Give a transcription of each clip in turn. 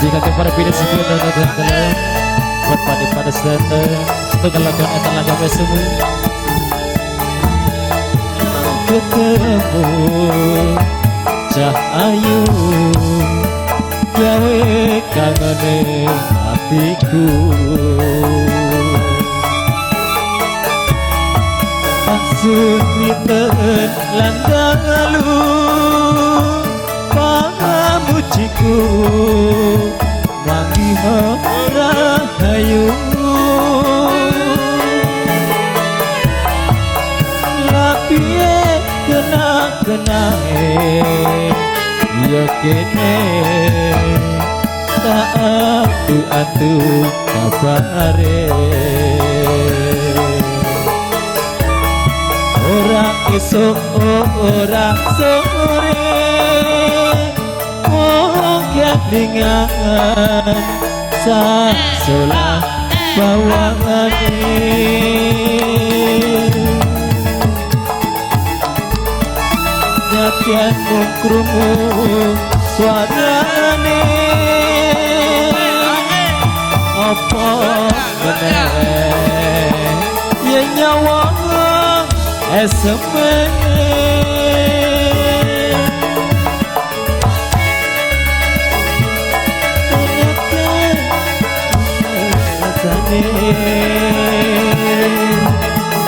Jika kepada pilih sebelum dalam buat pada pada setunggal lagu eta lagu semua ketemu cah ayu gawe kangene hatiku Sumiten lan dalu pamujiku manggih rahayu lapiye kena-kenae ya kene tak atu-atu kabare ora esuk ora sore wong kelingan sasolah bawane nyatian krungu suarane apa meneh yen nyawa eseme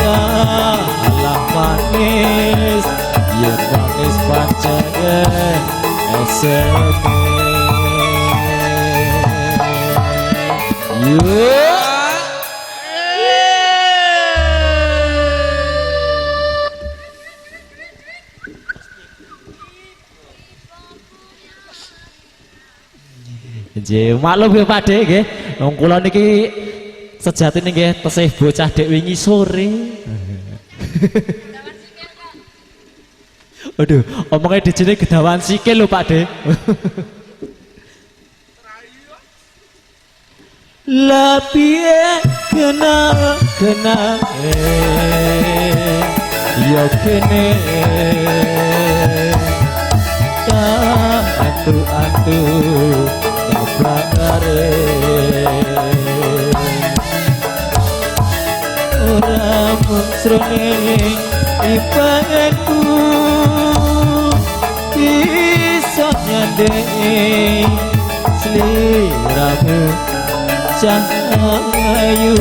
kalah manis yen manis pancen eseme. Yuk nggih, maklum nggih Pak Dik nggih. Wong kula niki sejatine nggih tesih bocah dek wingi sore. Aduh, omongnya dijene gedawan sikil lho Pak Dik. Lah piye kena kena ya kene tak atu-atu kabare ora mung srene ipanku iso nyandeng sliramu cah ayu.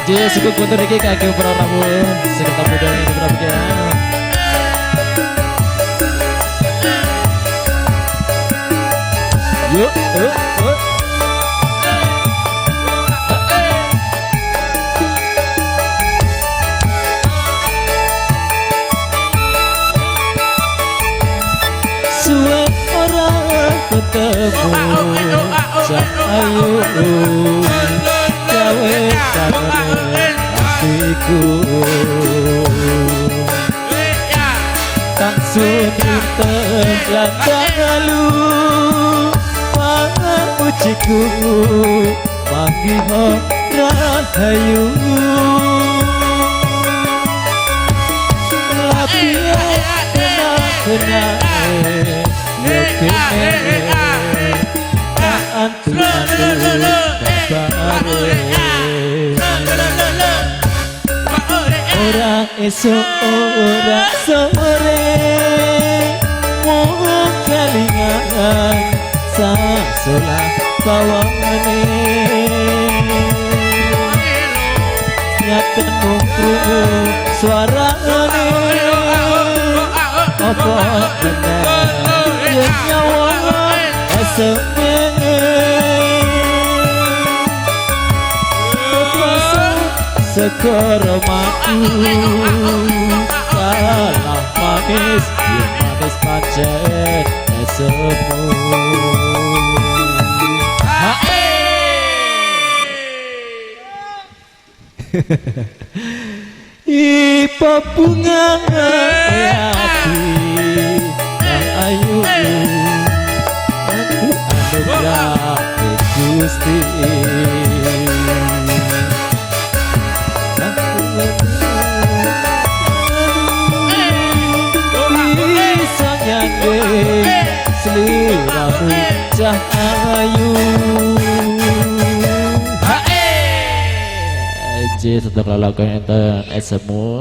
Jadi suku kuntur iki kagem para rawuh sing tamu undangan ini berapa. Yuk, yuk, yuk. Suwe ora ketemu cah ayu gawe kangen atiku tak sumiten lan dalu pamujiku manggih rahayu lapiye kena kena yo kene tak antu-antu kabare ora esuk ora sore mung kelingan sasolah bawane nyaten krungu suarane apa meneh yen nyawa eseme segara madu kalah manis yen manis pancen esemu. Ipo bunga ati ayu aku Anugerah Gusti. Bisa nyanding sliramu cah ayu. Hae. Tetep lalakan enten SMU.